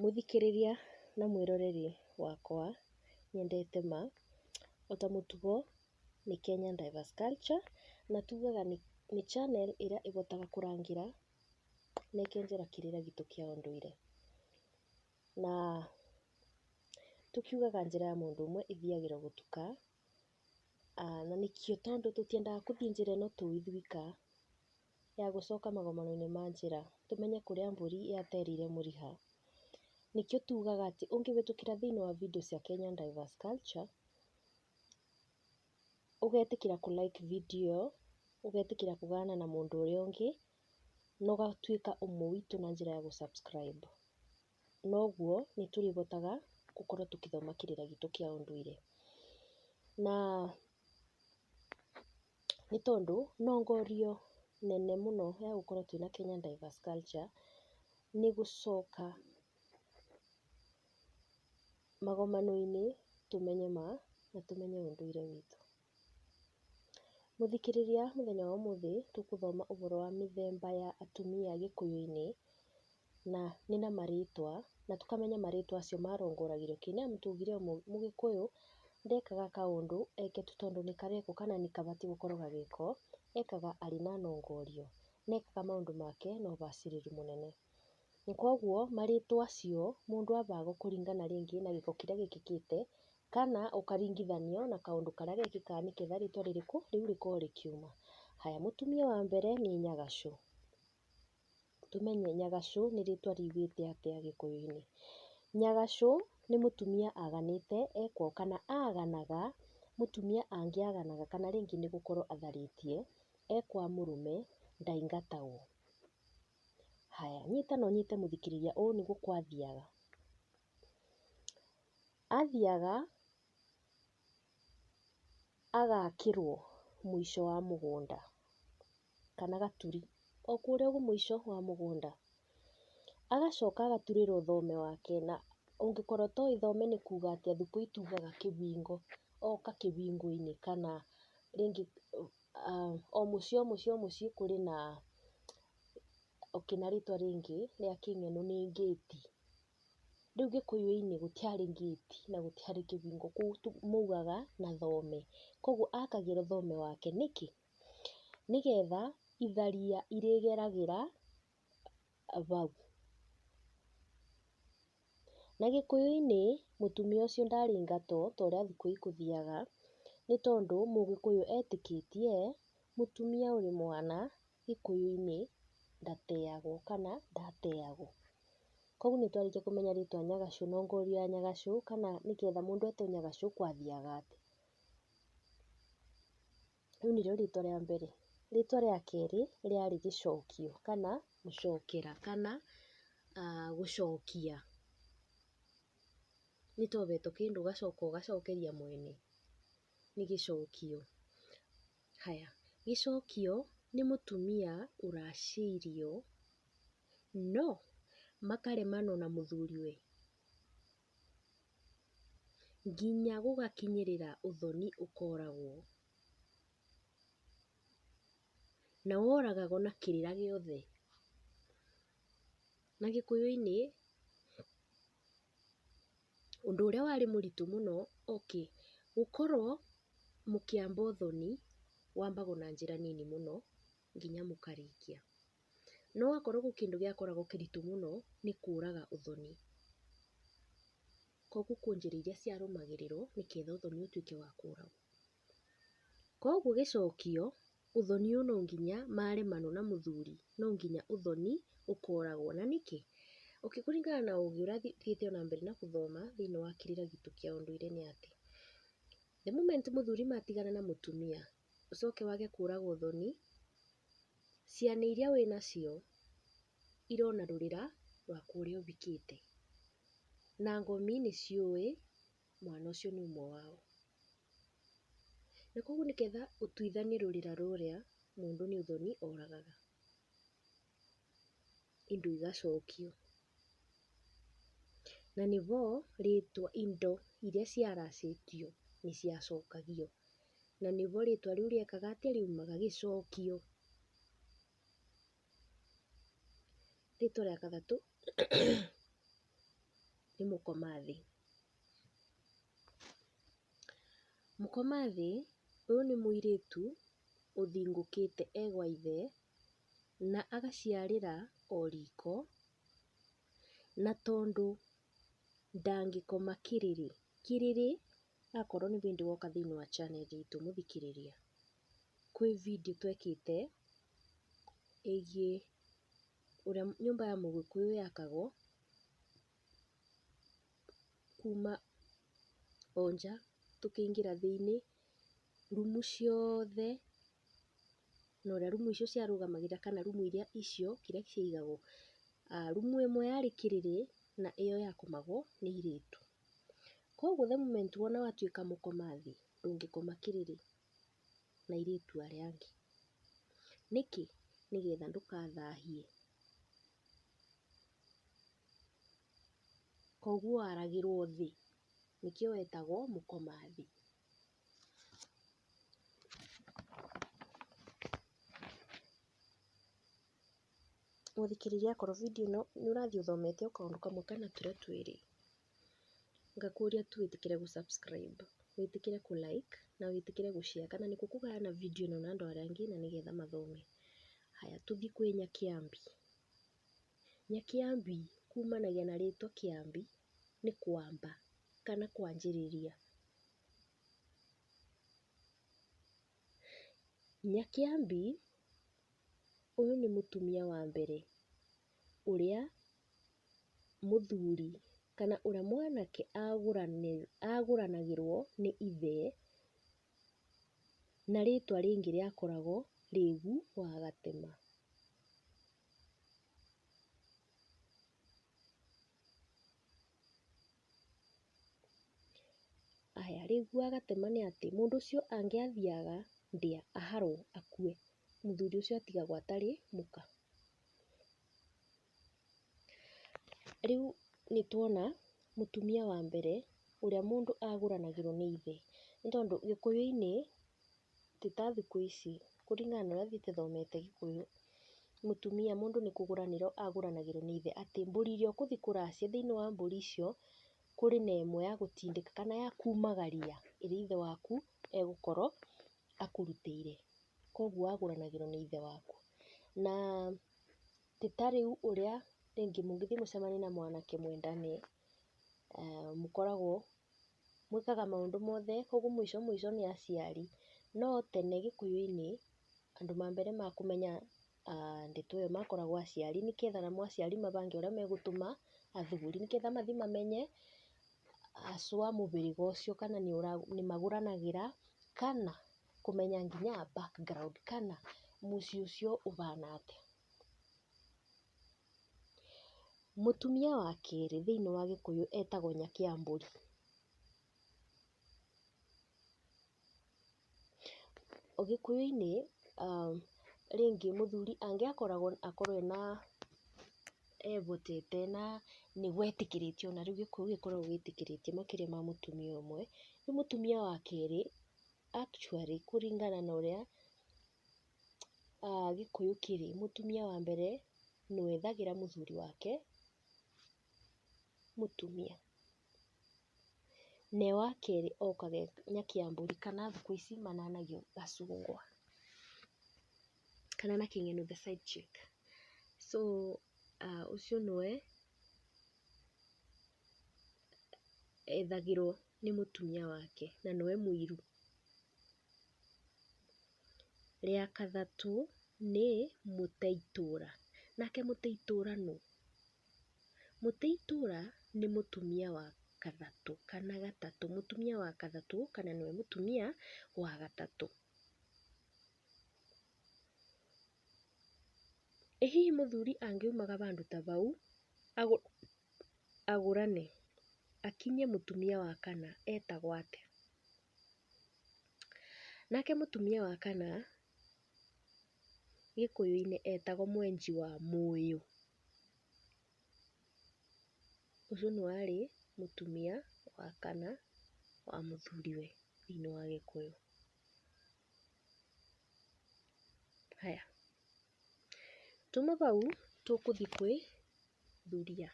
Mũthikĩrĩria na mwĩroreri wakwa nyendete ma, ota mũtugo nĩ Kenyan Diverse Culture, na tugaga nĩ channel ĩrĩa ĩhotaga kũrangĩra na ĩkenjera kĩrĩra gitũ kĩa ũndũire. Na tũkiugaga njĩra ya mũndũ ũmwe ĩthiagĩrwo gũtuka, na nĩkĩo tondũ tũtiendaga gũthiĩ njĩra ĩno twĩ ithuika, ya gũcoka magomano-inĩ ma njĩra, tũmenye kũrĩa mbũri yatereire mũriha. Nĩkĩo tugaga atĩ ũngĩhĩtũkĩra thĩinĩ wa video cia Kenyan Diverse Culture, ũgetĩkĩra kũ like video ĩyo, ũgetĩkĩra kũgayana na mũndũ ũrĩa ũngĩ, na ũgatuĩka ũmwe witũ na njĩra ya gũ subscribe. Noguo nĩ tũrĩhotaga gũkorwo tũkĩthoma kĩrĩra gitũ kĩa ũndũire. Na nĩ tondũ nongorio nene mũno ya gũkorwo twĩna Kenyan Diverse Culture, nĩ gũcoka magomano-inĩ tũmenye ma na tũmenye ũndũire witũ. Mũthikĩrĩria mũthenya wa ũmũthĩ tũkũthoma ũhoro wa mĩthemba ya atumia gĩkũyũ-inĩ, na nĩ na marĩtwa, na tũkamenya marĩtwa acio marongoragĩrio kĩ, nĩ amu twaugire mũgĩkũyũ ndekaga kaũndũ eke tu tondũ nĩ karekwo kana nĩ kabatiĩ gũkorwo gagĩkwo, ekaga arĩ na nongorio, na ekaga maũndũ make na ũbacĩrĩru mũnene. Na koguo marĩtwa acio mũndũ abagwo kũringana rĩngĩ na gĩko kĩrĩa gĩkĩkĩte, kana ũkaringithanio na kaũndũ karĩa gekĩkaga nĩgetha rĩtwa rĩrĩkũ, rĩu rĩkorwo rĩkiuma. Haya, mũtumia wa mbere nĩ Nyagacũ, tũmenye Nyagacũ nĩ rĩtwa riugĩte atĩa gĩkũyũ-inĩ. Nyagacũ nĩ mũtumia aganĩte e kwao kana aganaga, mũtumia angĩaganaga kana rĩngĩ nĩ gũkorwo atharĩtie, e kwa mũrũme ndaingatagwo. Haya, nyita na ũnyite mũthikĩrĩria ũũ nĩguo gwathiaga. Athiaga agakĩrwo mũico wa mũgũnda kana gaturi o kũrĩa ũguo mũico wa mũgũnda. Agacoka agaturĩrwo thome wake na ũngĩkorwo ũtoĩ thome nĩ kuga atĩa, thikũ ici tugaga kĩbingo, oka kĩbingo-inĩ kana rĩngĩ o mũciĩ o mũciĩ o mũciĩ kũrĩ na okay na rĩtwa rĩngĩ rĩa kĩng'enu nĩ ngĩti. Rĩu gĩkũyũ-inĩ gũtiarĩ ngĩti na gũtiarĩ kĩbingo, kũu maugaga na thome. Koguo akagĩrwo thome wake nĩkĩ? Nĩgetha itharia irĩgeragĩra bau. Na gĩkũyũ-inĩ mũtumia ũcio ndarĩ ingatwo ta ũrĩa thikũ ici gũthiaga, nĩ tondũ mũgĩkũyũ etĩkĩtie mũtumia ũrĩ mwana gĩkũyũ-inĩ ndateagwo kana ndateagwo. Koguo nĩ twarĩkia kũmenya rĩtwa Nyagacũ nongorio ya Nyagacũ kana nĩgetha mũndũ etwo Nyagacũ gwathiaga atĩa. Rĩu nĩrĩo rĩtwa rĩa mbere. Rĩtwa rĩa kerĩ rĩarĩ gĩcokio kana gũcokera kana gũcokia. Nĩ ta ũhetwo kĩndũ ũgacoka ũgacokeria mwene, nĩ gĩcokio. Haya, gĩcokio nĩ mũtumia ũracĩirio no makaremanwo na mũthuriwe nginya gũgakinyĩrĩra ũthoni ũkoragwo, na woragagwo na kĩrĩra gĩothe. Na gĩkũyũ-inĩ ũndũ ũrĩa warĩ mũritũ mũno okay, gũkorwo mũkĩamba ũthoni wambagwo na njĩra nini mũno nginya mũkarĩkia. No akorwo gwĩ kĩndũ gĩakoragwo kĩritũ mũno nĩ kũraga ũthoni. Koguo kwĩ njĩra iria ciarũmagĩrĩrwo nĩgetha ũthoni ũtuĩke wa kũragwo. Koguo gĩcokio, ũthoni ũyũ no nginya maremanwo na mũthuri, no nginya ũthoni ũkoragwo. Na nĩkĩ? Okay kũringana na ũgĩ ũrĩa thiĩte na mbere na gũthoma thĩiniĩ wa kĩrĩra gitũ kĩa ũndũire nĩ atĩ, the moment mũthuri matigana na mũtumia, ũcoke wage kũraga ũthoni, ciana iria wĩnacio irona rũrĩra rwa kũrĩa ũhikĩte. Na ngomi nĩ ciũĩ mwana ũcio nĩ ũmwe wao. Na koguo nĩgetha ũtuithanie rũrĩra rũrĩa, mũndũ nĩ ũthoni oragaga, indo igacokio. Na nĩho rĩtwa indo iria ciaracĩtio nĩ ciacokagio. Na nĩho rĩtwa rĩu rĩekaga atĩa, riumaga, gĩcokio. Rĩtwa rĩa gatatũ Mũkomathĩ. Mũkomathĩ, ũyũ nĩ mũirĩtu ũthingũkĩte e gwa ithe na agaciarĩra o riko, na tondũ ndangĩkoma kĩrĩrĩ, kĩrĩrĩ akorwo nĩ hĩndĩ woka thĩiniĩ wa channel itũ mũthikĩrĩria, kwĩ video twekĩte ĩgiĩ ũrĩa nyũmba ya mũgĩkũyũ yakagwo, kuma o nja tũkĩingĩra thĩiniĩ, rumu ciothe na ũrĩa rumu icio ciarũgamagĩrĩra kana rumu iria icio kĩrĩa ciaigagwo. Rumu ĩmwe yarĩ kĩrĩrĩ na ĩyo yakomagwo nĩ airĩtu. Koguo the moment wona watuĩka mũkomathĩ, ndũngĩkoma kĩrĩrĩ na airĩtu arĩa angĩ. Nĩkĩ? Nĩgetha ndũkathahie. Koguo waragĩrwo thĩ, nĩkĩo wetagwo mũkomathĩ. Mũthikĩrĩria akorwo video ĩno nĩ ũrathiĩ ũthomete o kaũndũ kamwe kana tũrĩa twĩrĩ, ngakũria tu wĩtĩkĩre gũ subscribe, wĩtĩkĩre kũ like na wĩtĩkĩre gũ share kana nĩkuo kũgayana video ĩno na andũ arĩa angĩ na nĩgetha mathome. Haya, tũthiĩ kwĩ Nyakĩambi. Nyakĩambi kumanagia na rĩtwa kĩambi, nĩ kwamba kana kwanjĩrĩria. Nyakĩambi, ũyũ nĩ mũtumia wa mbere ũrĩa mũthuri kana ũrĩa mwanake agũranagĩrwo nĩ ithe na rĩtwa rĩngĩ rĩakoragwo Rĩgu wa Gatema. Aya, Rĩgu wa Gatema nĩ atĩ mũndũ ũcio angĩathiaga ndĩa aharwo akue, mũthuri ũcio atigagwo atarĩ mũka. Rĩu nĩ tuona mũtumia wa mbere ũrĩa mũndũ agũranagĩrwo nĩ ithe, nĩ tondũ gĩkũyũ-inĩ ti ta thikũ ici, kũringana na ũrĩa thiĩte thomete gĩkũyũ, mũtumia mũndũ nĩ kũgũranĩrwo agũranagĩrwo nĩ ithe, atĩ mbũri iria ũkũthiĩ kũracia thĩiniĩ wa mbũri icio, kũrĩ na ĩmwe ya gũtindĩka kana ya kumagaria ĩrĩa ithe waku egũkorwo akũrutĩire, koguo wagũranagĩrwo nĩ ithe waku. Na ti ta rĩu ũrĩa rĩngĩ mũngĩthiĩ mũcemanie na mwanake mwendane, mũkoragwo mwĩkaga maũndũ mothe, koguo mũico mũico nĩ aciari. No tene gĩkũyũ-inĩ, andũ ma mbere ma kũmenya ndeto ĩyo makoragwo aciari, nĩketha namo aciari mabange ũrĩa megũtũma athuri, nĩgetha mathiĩ mamenye haswa mũhĩrĩga ũcio kana nĩmagũranagĩra, kana kũmenya nginya background kana mũciĩ ũcio ũbana atĩa. Mũtumia wa kerĩ thĩiniĩ wa gĩkũyũ etagwo Nyakĩambũri. Ũgĩkũyũ-inĩ rĩngĩ mũthuri angĩakoragwo akorwo ena ehotete na nĩ gwetĩkĩrĩtio na rĩu gĩkũyũ gĩkoragwo gĩtĩkĩrĩtie makĩria ma mũtumia ũmwe, rĩu mũtumia wa kerĩ actually kũringana na ũrĩa gĩkũyũ kĩrĩ, mũtumia wa mbere nĩwe ethagĩra mũthuri wake mũtumia. Na wa kerĩ okaga e Nyakĩambũri kana thikũ ici mananagio gacungwa, kana na kĩng'eno the side chick. So ũcio nĩwe ethagĩrwo nĩ mũtumia wake na nĩwe mũiru. Rĩa kathatũ nĩ mũte itũra, nake mũte itũra nũ? Mũte itũra nĩ mũtumia wa kathatũ kana gatatũ, mũtumia wa kathatũ kana nĩwe mũtumia wa gatatũ. Ĩ hihi mũthuri angiumaga bandũ ta bau agũrane akinyie mũtumia wa kana etagwo atĩa? Nake mũtumia wa kana gĩkũyũ-inĩ etagwo mwenji wa mũyũ. Ũcio nĩwe warĩ mũtumia wa kana wa mũthuriwe thĩiniĩ wa gĩkũyũ. Haya, tuma bau tũkũthiĩ kwĩ thuriya.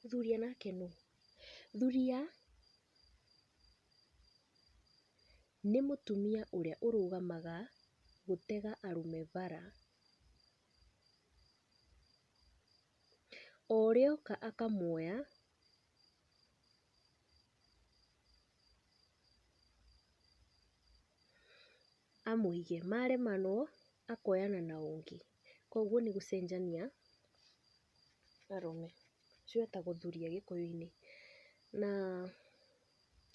Thuria nake nũ? Thuria nĩ mũtumia ũrĩa ũrũgamaga gũtega arũme bara. O ũrĩa oka akamuoya amũige, maremanwo akoyana na ũngĩ. Koguo nĩ gũcenjania arũme. Ũcio etagwo thuria gĩkũyũ-inĩ. Na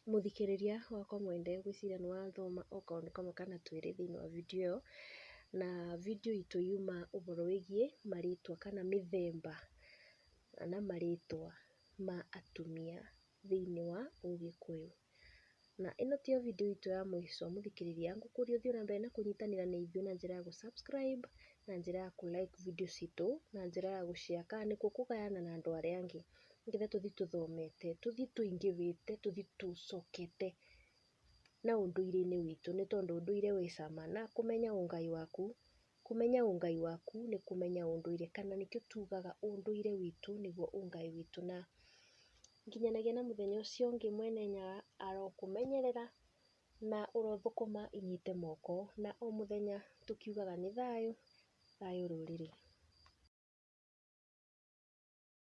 mũthikĩrĩria wakwa mwende, ngwĩciria nĩ wathoma o kaũndũ kamwe kana twĩrĩ thĩinĩ wa video ĩyo, na video itũ yuma ũhoro wĩgiĩ marĩtwa kana mĩthemba na marĩtwa ma atumia thĩinĩ wa ũgĩkũyũ. Na ĩno tiyo video itũ ya mũico mũthikĩrĩria, ngũkũria ũthiĩ na mbere na kũnyitanĩra na ithuĩ na njĩra ya gũ subscribe, na njĩra ya kũ like video citũ, na njĩra ya gũ share kana nĩkuo kũgayana na andũ arĩa angĩ, nĩgetha tũthiĩ tũthomete, tũthiĩ tũingĩhĩte, tũthiĩ tũcokete na ũndũire-inĩ witũ, nĩ tondũ ũndũire wĩ cama na kũmenya ũngai waku, kũmenya ũngai waku nĩ kũmenya ũndũire, kana nĩkĩo tugaga ũndũire witũ nĩguo ũngai witũ, na nginyanagia na mũthenya ũcio ũngĩ mwene Nyaga arokũmenyerera na ũrothũkũma inyite moko, na o mũthenya tũkiugaga nĩ thayũ, thayũ rũrĩrĩ.